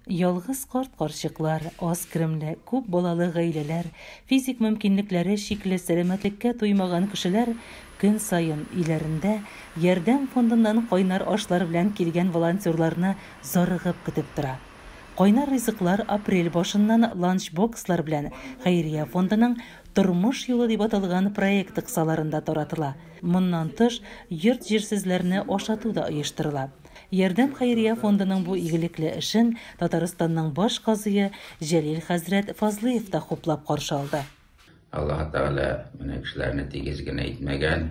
Ялгыз карт-карчыклар, аз керемле, күп балалы гаиләләр, физик мөмкинлекләре чикле, сәламәтлеккә туймаган кешеләр көн саен өйләрендә Ярдәм фондыннан кайнар ашлар белән килгән волонтерларны зарыгып көтеп тора. Кайнар ризыклар апрель башыннан ланч-бокслар белән Хәйрия фондының Тормыш юлы дип аталган проекты кысаларында таратыла. Моннан тыш, йорт-җирсезләрне ашату да оештырыла. Ярдәм хәйрия фондының бу игелекле эшен Татарстанның баш казые Җәлил хәзрәт Фазлыев та хуплап каршы алды. Аллаһы Тәгалә менә кешеләрне тигез генә итмәгән.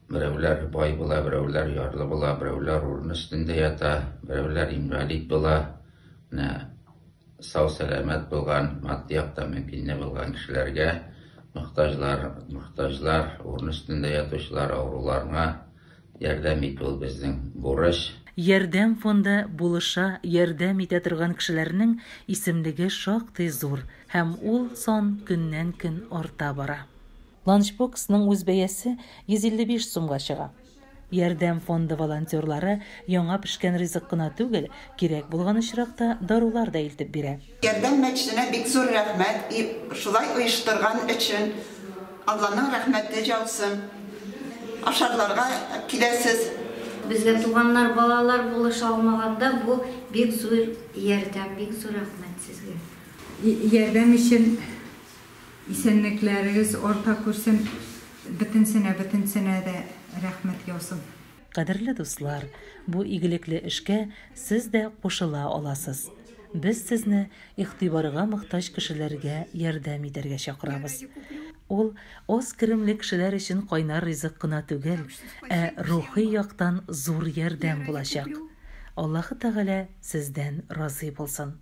Берәүләр бай була, берәүләр ярлы була, берәүләр урын өстендә ята, берәүләр инвалид була. Менә сау-сәламәт булган, матди яктан мөмкинлеге булган кешеләргә, мохтаҗлар, мохтаҗлар, урын өстендә ятучылар, авыруларга ярдәм итү ул безнең бурыч. Ярдәм фонды булыша, ярдәм итә торган кешеләрнең исемлеге шактый зур һәм ул сан көннән-көн арта бара. Ланчбоксның үз бәясе 155 сумга чыга. Ярдәм фонды волонтерлары яңа пешкән ризык кына түгел, кирәк булган очракта дарулар да илтеп бирә. Ярдәм мәчетенә бик зур рәхмәт, и шулай оештырган өчен, Алланың рәхмәте җаусын. Ашарларга киләсез. Безгә туганнар, балалар булыша алмаганда бу бик зур ярдәм, бик зур рәхмәт сезгә. Ярдәм өчен Исәнлекләрегез арта күрсен, бөтенсенә, бөтенсенә дә рәхмәт яусын. Кадерле дуслар, бу игелекле эшкә сез дә кушыла аласыз. Без сезне игътибарга мохтаҗ кешеләргә ярдәм итәргә чакырабыз. Ул аз керемле кешеләр өчен кайнар ризык кына түгел, ә рухи яктан зур ярдәм булачак. Аллаһы Тәгалә сездән разый булсын.